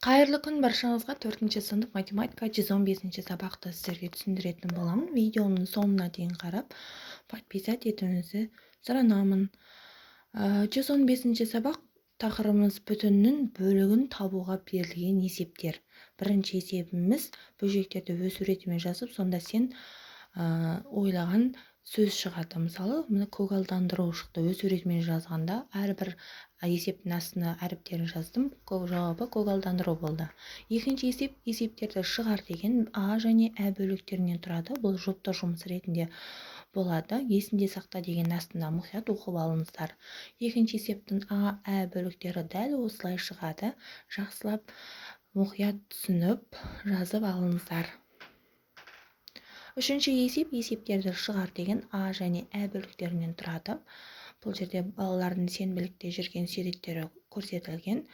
Қайырлы күн баршаңызға! Төртінші сынып, математика, 115 сабақты сіздерге түсіндіретін боламын. Видеоның соңына дейін қарап, подписать етуіңізді сұранамын. 115 сабақ, тақырыбымыз: бүтіннің бөлігін табуға берілген есептер. Бірінші есебіміз: бөлшектерді өз суретімен жазып, сонда сен ойлаған сөз шығады. Мысалы, міне, көгалдандыру шықты. Өз суретімен жазғанда, әрбір есептің астына әріптерін жаздым, жауабы көгалдандыру болды. Екінші есеп: есептерді шығар деген, а және ә бөліктерінен тұрады. Бұл жұптық жұмыс ретінде болады. Есінде сақта деген астына мұқият оқып алыңыздар. Екінші есептің а, ә бөліктері дәл осылай шығады. Жақсылап, мұқият түсініп, жазып алыңыздар. Үшінші есеп: есептерді шығар деген, а және ә бөліктерінен тұрады. Бұл жерде балалардың сенбілікте жүрген суреттері көрсетілген.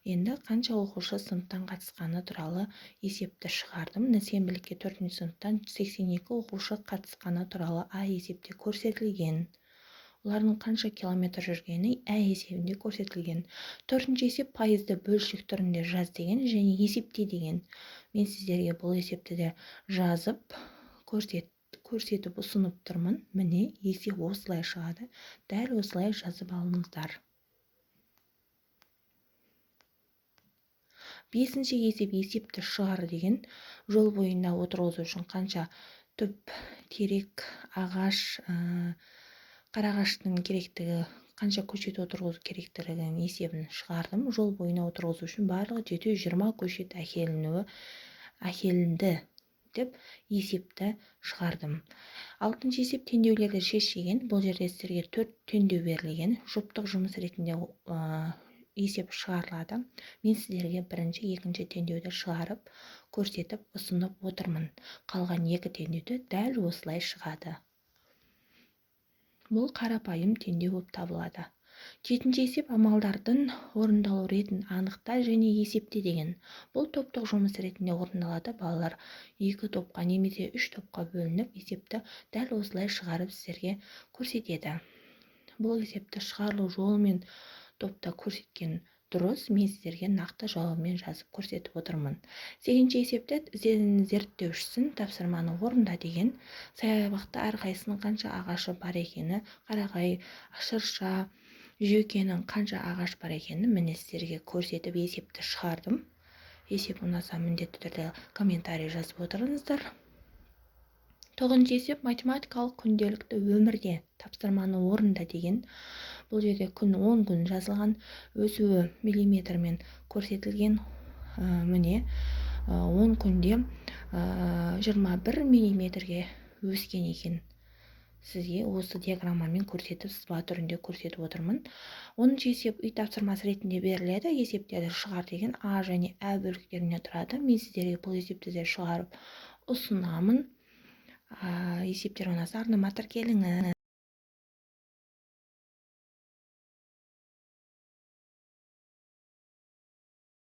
Енді қанша оқушы сыныптан қатысқаны туралы есепті шығардым. Міне, сенбілікке төртінші сыныптан 82 оқушы қатысқаны туралы а есепте көрсетілген. Олардың қанша километр жүргені ә есебінде көрсетілген. Төртінші есеп: пайызды бөлшек түрінде жаз деген және есепте деген. Мен сіздерге бұл есепті де жазып көрсетіп ұсынып тұрмын. Міне, есеп осылай шығады, дәл осылай жазып алыңыздар. Бесінші есеп: есепті шығар деген, жол бойында отырғызу үшін қанша түп терек, ағаш, қарағаштың керектігі, қанша көшет отырғызу керектігінің есебін шығардым. Жол бойына отырғызу үшін барлығы 720 көшет әкелінді деп есепті шығардым. Алтыншы есеп: теңдеулерді шеш деген. Бұл жерде сіздерге төрт теңдеу берілген, жұптық жұмыс ретінде есеп шығарылады. Мен сіздерге бірінші, екінші теңдеуді шығарып, көрсетіп, ұсынып отырмын. Қалған екі теңдеуді дәл осылай шығады. Бұл қарапайым теңдеу болып табылады. Жетінші есеп: амалдардың орындалу ретін анықта және есепте деген. Бұл топтық жұмыс ретінде орындалады. Балалар екі топқа немесе үш топқа бөлініп, есепті дәл осылай шығарып, сіздерге көрсетеді. Бұл есепті шығарылу жолымен топта көрсеткен дұрыс. Мен сіздерге нақты жауабымен жазып, көрсетіп отырмын. Сегізінші есепте зерттеушісін, тапсырманы орында деген. Саябақта әрқайсысының қанша ағашы бар екені, қарағай, шырша, жөкенің қанша ағаш бар екенін, міне, сіздерге көрсетіп, есепті шығардым. Есеп ұнаса, міндетті түрде комментарий жазып отырыңыздар. Тоғызыншы есеп: математикалық күнделікті өмірде тапсырманы орында деген. Бұл жерде күн, 10 күн жазылған, өсуі миллиметрмен көрсетілген. Міне, 10 күнде 21 миллиметрге өскен екен. Сізге осы диаграммамен көрсетіп, сызба түрінде көрсетіп отырмын. 10-шы есеп үй тапсырмасы ретінде беріледі. Есептерді шығар деген, а және ә бөліктерінен тұрады. Мен сіздерге бұл есепті де шығарып ұсынамын. Есептер ұнаса, арнама тіркеліңіз.